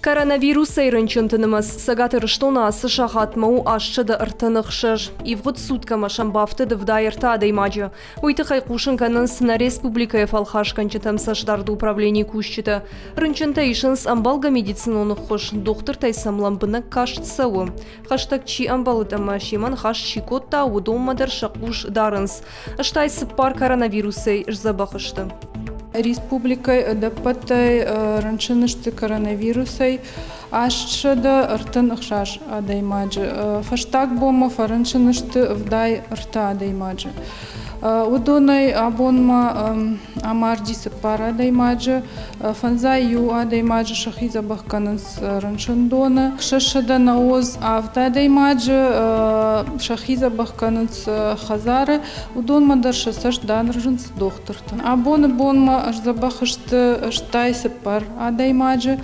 Коронавирусӕй рынчынты нымӕц Цӕгат Ирыстоны ацы сахатмӕ у 836. Ивгъуыд суткӕмӕ сӕм бафтыд 73 адӕймаджы. Уый тыххӕй хъусын кӕнынц нӕ республикӕйы фӕлхасгӕнджытӕм цӕстдарды управленийы кусджытӕ. Рынчынтӕ исынц ӕмбӕлгӕ медицинон ӕххуыс, дохтыртӕй сӕм лӕмбынӕг каст цӕуы. Хӕстӕг чи ӕмбӕлыд ӕмӕ семӕ ныхас чи кодта, уыдонмӕ дӕр сӕ хъус дарынц. 84 коронавирусӕй сдзӕбӕх сты. Республикӕйы ӕдӕппӕтӕй рынчын сты коронавирусӕй 836 адӕймаджы. Фӕстаг бонмӕ фӕрынчын сты 73 адӕймаджы. Уыдонӕй абонмӕ амарди цыппар адӕймаджы, фӕндзай иу адӕймаджы сӕхи дзӕбӕх кӕнынц рынчындоны. 697 адӕймаджы сӕхи дзӕбӕх кӕнынц хӕдзары, уыдонмӕ дӕр сӕ цӕст дарынц дохтыртӕ. Абоны бонмӕ сдзӕбӕх сты 84 адӕймаджы.